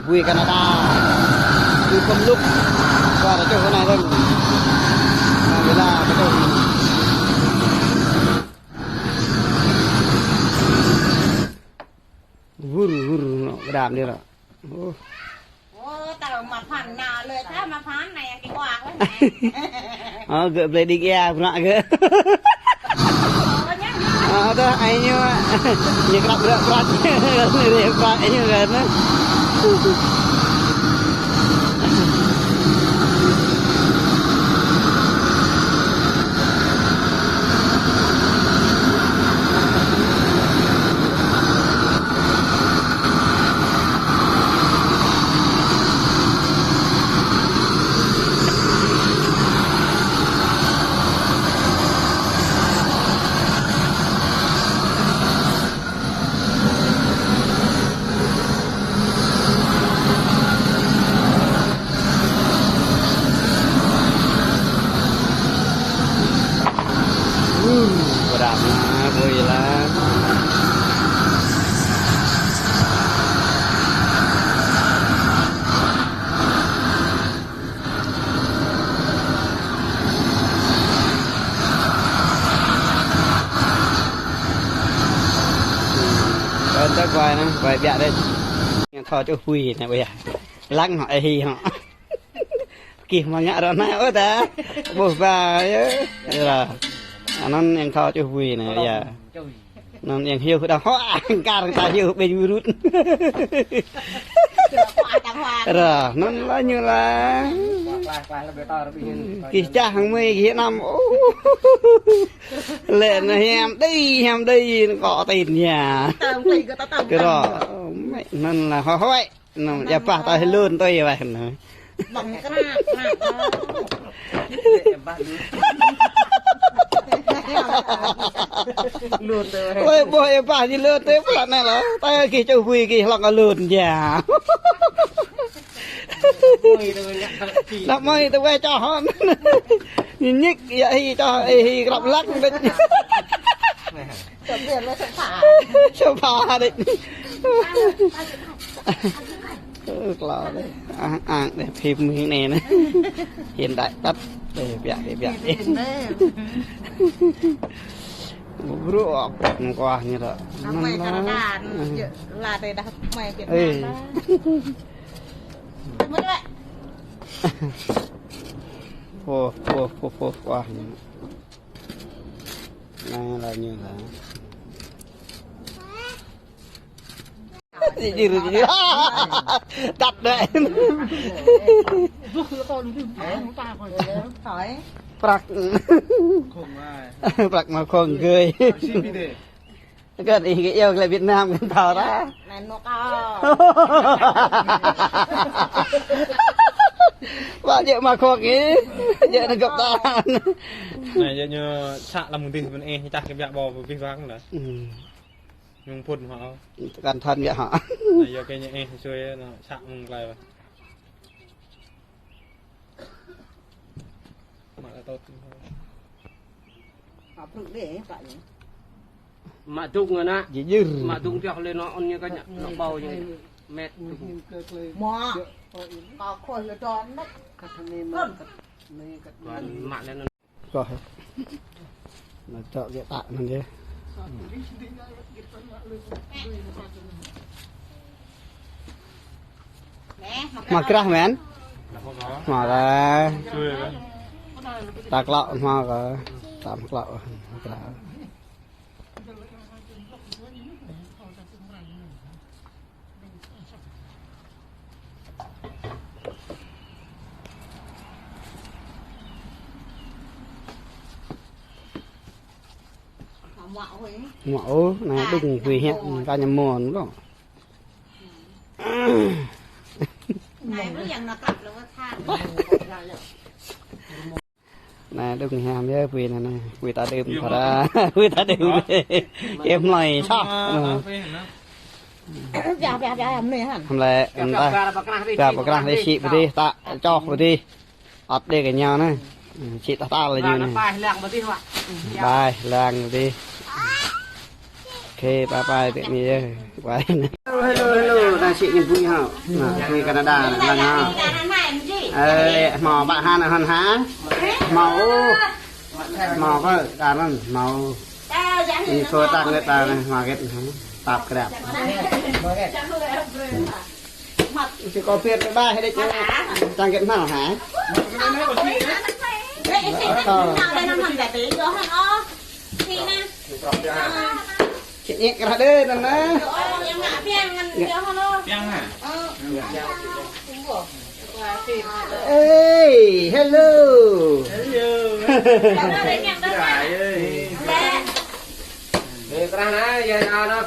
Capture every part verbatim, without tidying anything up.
Vui Canada. Vui kơmlŭk. Kơ ta čuh kơ anai dơ̆ng. Anai ƀiă kơ ta čuh. Wur, wur, nŏ, kơđam đơi ră. Ôh. Ơ, ta lŏ mă phăn nao lơi, ta mă phăn anai yang kơ kuak lơi anai. Ơ, gơ̆ blơi đĭ ia, bruă gơ̆. Ơ, tơdah ai ñu, ñu krăp bruă prăk, rĕ prăk ai ñu kơ anŭn. Ơ, pơđăm mă, bui lah. Ơ, ta quay anai, quay biă đơi. Yang thâo čuh vui anai ƀơi ia. Lăng hŏ, ê hi hŏ. Kih mă ngă ră anai, ơ ta. Ƀuh ba, yơh. Yơh lah. Anŭn yang thâo čuh vui anai, yơh. Anŭn yang hyu đah hŏ, angkar ta hyu ƀing wơrŭt. Ră, anŭn lah ñu lah. Kih čah hăng mơi, kih năm. Lĕ anai hiam đơi, hiam đơi, kŏ tin ia. Kơ ră, mĕ anŭn lah hŏ hŏ. Anŭn, ia pah ta hơlun tui ia weh anŭn. Ƀơ̆ng krăp, krăp. Ơi, ƀuh ia pah ñu lun tui plah anai lah. Ta gih čuh vui gih hlŏng lun ia. Anăp mơi tui weh čoh hŏ. Ñu ñik, ia hi čoh, ê hi krăp lăng đĕč. Čoh biă lah sơ̆ pha. Sơ̆ pha đĕč. Ơ, klâo đơi. Ang, ang đơi, phim hing anai anai. Hiện đại tăt. Đơi, biă đơi, biă đơi. Bruă, mơguah ñu ră. Amai Canada, la đơi đah amai Việt Nam đah. Mơ̆ đơi. Pô, pô, pô, pô, wah ñu. Anai lah ñu lah. Jijir, jijir. Tăt đơi. Prăk. Prăk mă khŏng gơi. Kơ ih kơ iâu kơ lĕ Việt Nam kơ thâo ră. Anai nŏk kâo. Ƀă jĕ mă khŏng ih. Jĕ anŭn găp ta. Anai jĕ ñu să lăm mơ̆ng dih ƀing ih čah kơ biă ƀâo ƀu gih wang lah. Ư. Ñu phŭn hŏ. Kăn thăn biă hŏ. Anai yua kơ ñu ih sui anŭn să mơ̆ng glai wah. Mă lĕ tŏt. Mă prŭk đĕ, Pak, ñu. Mă dŭng anai. Jijir. Mă dŭng tioh lĕ anŭn ñu kơ ñu, anŭn ƀâo ñu. Mĕt dŭng. Mă. Kâo khŏh lĕ đon mĕt. Kơt anai mă, kơt anai, kơt anai. Mă lĕ anŭn. Kơ. Anai čŏk gĕ tă anŭn yơh. Hmua krah mĕn? Hmua krah. Ta klŏk hmua kơ. Ta klŏk hmua krah. Hmua ôh, anai đŭng huĭ hiăk, ta ñu mơ̆n lŏ. Anai, ƀu yang nao klăp lŏ wơ̆t tha. Anai, đŭng hiam yơh, pui anai, anai. Pui ta đưm thâo ra. Pui ta đưm. Kơ mlơi soh. Biă, biă, biă, mlơi hăn. Mlơi, mlơi. Biă, pơkrah đơi, sĭ pơdih, ta čoh pơdih. Ăt đơi kơ ñu anai. Sĭ ta tal ñu anai. Ƀai, lăng pơdih. Ôkê, bye bye, tơ mi yơh. Bye. Hello, hello, hello. Sĭ ñu bui hă. Nah, bui Canada anai, lăng hă. Ơ, hmâo ƀă hă anai hăn hă. Hmâo ôh. Hmâo pơ, đa anŭn hmâo. Ñu sô tăng lĕ ta anai, hmâo hơget hă. Tap krep. Sĭ kâo pơyơr pơbai hơget ñu. Tăng hơget hmâo hă. Ơ. Sĭ ñu krah đơi anŭn nah. Ê, hello. Hello. Ê, krah nah, ya, ya, nah.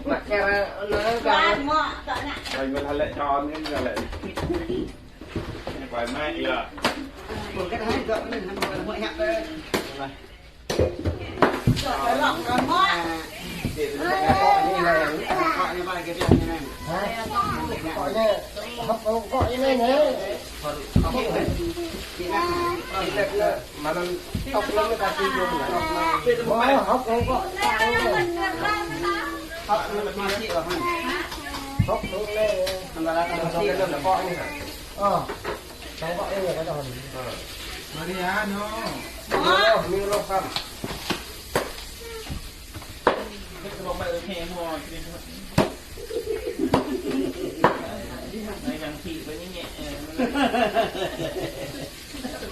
Mă kher, nah. Ơi, mă lĕ čon, mă lĕ. Quay máy, ya. Maria, no. Ơ, mi roh khăm. Biết cái bông bay ơi, khe mua, khe mua. Này, thằng thị với những nhẹ, ờ,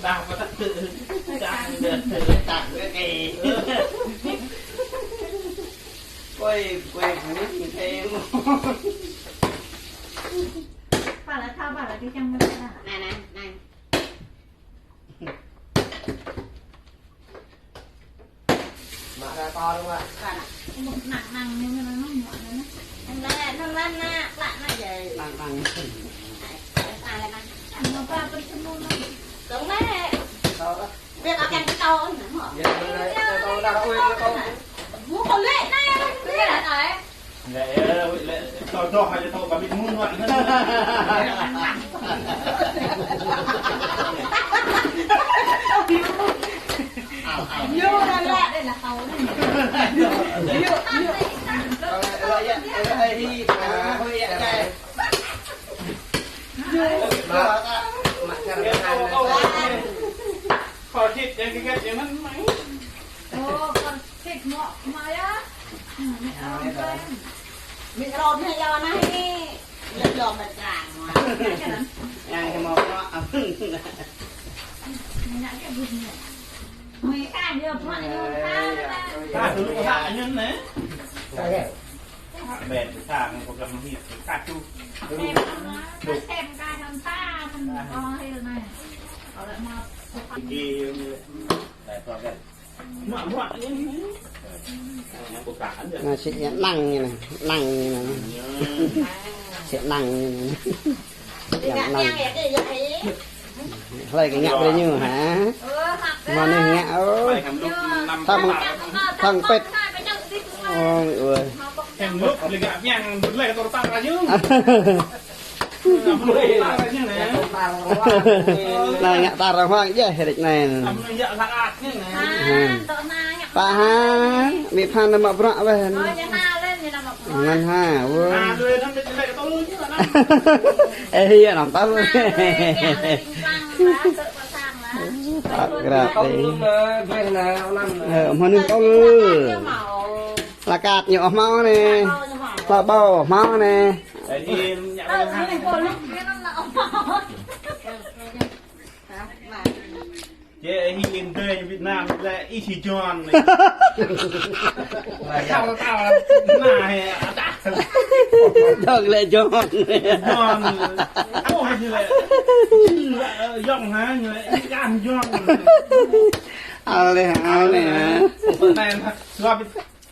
đào có tắc tự, tặng được, tặng cái kì. Quay, quay, quay, quay, quay. Bảo là thao, bảo là cái chăm. Này, này, này. Mă ra to luôn ạ. Nặng nặng như thế nó mọ nó. Nặng nặng nặng nặng nặng nặng vậy. Nặng nặng. Nặng nặng. Nặng nặng. Đúng đấy. Biết ở cạnh cái tàu nữa hả? Dạ, đúng đấy. Cái tàu nào, ui, cái tàu. Mua còn lệ này, lệ này. Lĕ, ơ, lĕ, tơl tơl hă, tơl kơ ƀing mŭn wă. Yua, lĕ, lĕ, lĕ, tơl anai. Yua, yua. Lĕ, lĕ, yă, lĕ, hơi hi, à, hơi yă, yă. Yua. Mă, mă, kho thịt, yang kơ găt, yang anŭn, mă. Ơ, kho thịt, mă, mă, yă. Mĭn rơ̆m hă yơh anai. Lĕ lŏm mă trang mă. Yang hmâo mă. Mĭn kah yơh mă yơh. Kah dulu kah anŭn nê. Kah yơh. Bên sang program hiệp kah tu. Em kah hăm ta hăm oh hil nê. Kalau mau. Di, di, program. Nah, sĭ ñu năng ñu anai, năng ñu anai. Sĭ năng ñu anai. Ngă năng. Hlơi kơ ngă brơi ñu hă? Mơnuih ngă ôh. Thâo mơ̆ng, thâo mơ̆ng pĕt. Ôi, ôi. Anai ngă tar arăng huă djơ̆ rĕč anai. Pă hă, ƀing phăn anai mă bruă weh. Anŭn hă, wơ. Ê, hia năm tơl. Tơl krăp đi. Ơ, mơnuih tơl. Lakat ñu ôh hmâo anai. Pla ƀâo hmâo anai. Ye, ih in dơi Việt Nam lĕ ih si John. Tao tao na he. Dong lĕ John. John. Ôh, ñu lĕ. Yŏng hă, ñu lĕ. Ih kan John. Aleh, aleh. Anai, suap.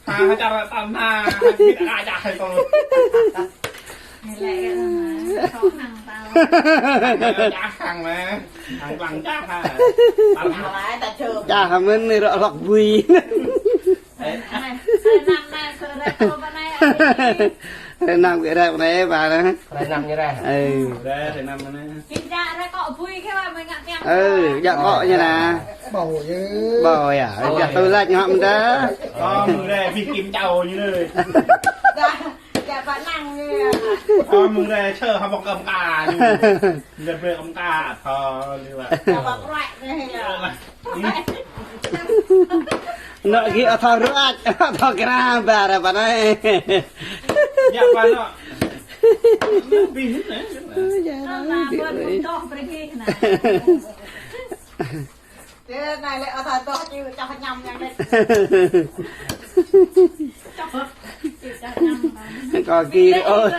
Ha, ha, čar ta na, ha, kita ngă čah hai kâo. Lĕ, ha, kâo hăng tao. Čah hăng mă. Hăng lăng čah ha. Čah mơ̆n anai rŏk rŏk bui. Ơ, anai, anai, anai, sơrơ̆ rơ̆ kâo pơ anai, anai. Anai, anai, rơ̆ anai, ba anai. Anai, anai, ñu rơ̆. Ơ. Rơ̆, anai, anai. Kita rơ̆ kâo bui kơ ba mă ngă tiang. Ơ, jak kâo ñu anai. Ƀâo yơh. Ƀâo yơh. Ƀâo yơh. Ƀiă tui lač ngă mơ̆n ta. Ơ, mơ̆ng rai pih kim čao ñu lơi. Dah, dah pă năng ñu yơh. Ơ, mơ̆ng rai čơ hơbŏk kăm ka ñu. Mơ̆ng rai brơi kăm ka, thâo lĕ wa. Hơbŏk ruai ñu yơh. Anŏ gih ơ thâo ruai, ơ thâo kra ƀar pă anai. Ñu pă anŏ. Bih anai. Ơ, yơh, ơ, anai, bih, bih. Ƀuh, ƀuh, ƀuh, ƀuh. Tơ anai lĕ ơ thâo tŏh či čoh ñăm ñăm lĕ. Kâo gir ôh,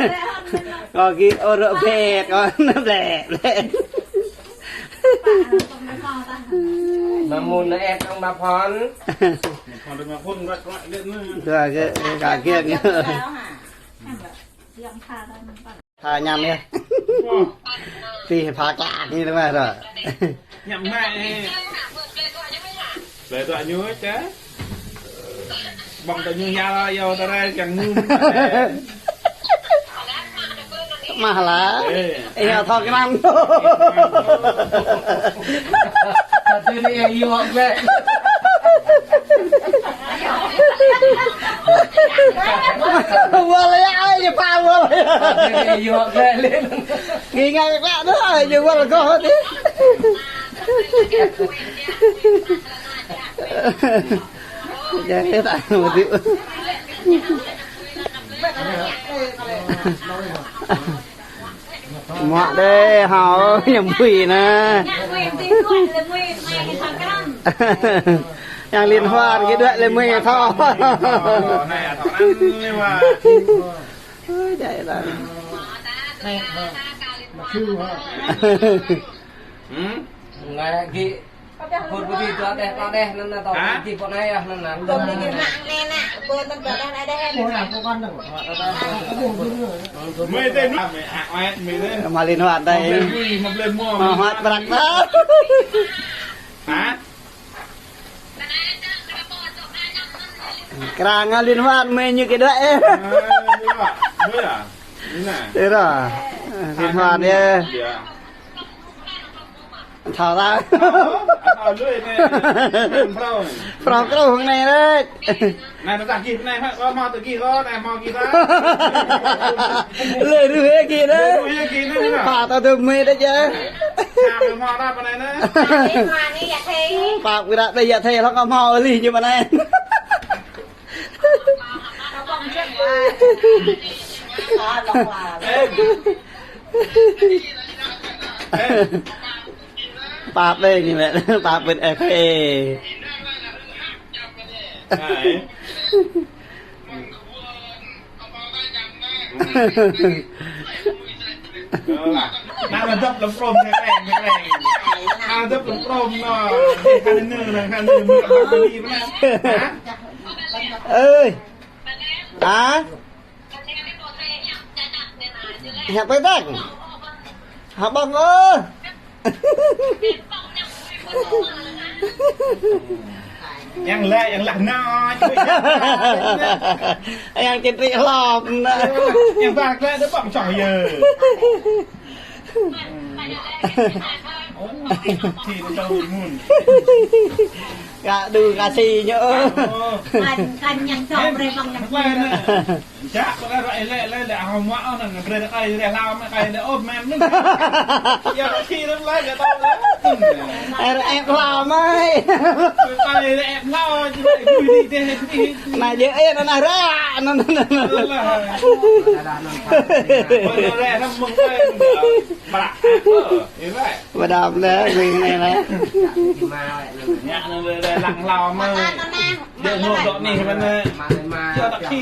kâo gir ôh rŏ bĕ, kâo blĕ, blĕ. Mă mŭn nă ĕp kăng ba phon. Ba phon, ba phon, rŏt rŏt lĕ anai. Dua kơ, kâo gir ñu. Tha ñăm yơh. Ơ. Tih pha klă ñu lĕ mơ̆ rŏ. Ñăm mă. Blĕ tŏ ñu čă. Ƀơ̆ng tŏ ñu yua, yua tơrai kiăng ngŭm. Mă lah. Ê. Ê, yua thâo kơ anăn. Tơdơi anai ê yua glĕ. Wơl yơh, ơi, ñu pă wơl. Tơdơi anai ê yua glĕ lĕ. Ngă ngă klă anŭn, ơi, ñu wơl kơ hơt. Jadi tak mau. Mă đe hao ñu ƀui anai. Yang liên hoan kơ đuaĭ lĕ mui thâo. Ơi, djai lah. Hmm? Ngai gih. Hơt bơdi tơlơi đeh, tơlơi đeh anŭn, tơlơi đeh pơ anai yơh anŭn. Tơlơi đeh anai anŭn, bơ tơlơi đeh anai đeh. Mơi tê, mơi, mơi tê. Mă liên hoan đơi. Mă blơi mui, mă blơi mui. Mă hoat prăk ta. Hă? Krang liên hoan mơi ñu kơ đuaĭ. Ơ, mơi à? Mơi à? Ơ, liên hoan yơh. Thâo ta. Thâo, thâo lui anai. Prong. Prong krŭ hăng anai đơi. Anai ta gih anai, hă, kâo hmâo tơ gih kâo, anai hmâo gih ta. Lui rui gih đơi. Lui rui gih anai, hă? Pă ta tơ mơi đơi čă. Čă hmâo ta pơ anai anai. Pă kơ ră đơi yă thê, hlŏng kâo hmâo lih ñu pơ anai. Ê. Ê. Pap đơi ñu lĕ, pap ƀing ê phê. Hai. Năng dŏp lăm prŏm, nĕ, nĕ, nĕ. Năng dŏp lăm prŏm, nă. Nĕ, khăn nư, nă, khăn nư, mă, mă, mă, mă. Hă? Ơi. Hă? Hă, pơtăng. Hă, ƀơ̆ng ôh. Yang lĕ, yang lăh nă. Yang čơtrĭ hlŏm nă. Yang ba lĕ, đơ ƀơ̆ng čoh yơh. Ơ, thì nó đâu mùn. Gak đu gak si ñu. Ơ. Kan, kan ñăm čoh, brơi ƀơ̆ng ñăm. Čă, pơkă ră lĕ, lĕ, lĕ, hơmâo mă, ơ, anŭn, brơi kơ ai, lĕ hlâo mă, kơ ai lĕ ôh, mơ̆n, mơ̆n. Yua kơ khi lĕ, lĕ, kơ tơlơi lĕ. Ơ, ĕp hlâo mơ̆. Kơ ai lĕ ĕp hlâo, či lĕ, gui đi, dêh, dêh. Anai jĕ, ơ, anŭn, anai ră, anŭn, anŭn, anŭn. Ơ, lĕ. Ơ, lĕ, anŭn mơ̆ng ai, mơ̆ng ai. Ba lă, ơ, ơ, lĕ. Ba đam lĕ, gui anai lĕ. Ñă anŭn lĕ, lĕ, lăng hlâo mơ̆. Jĕ ngŏ dŏ anai, mơ̆n, lĕ. Yua kơ khi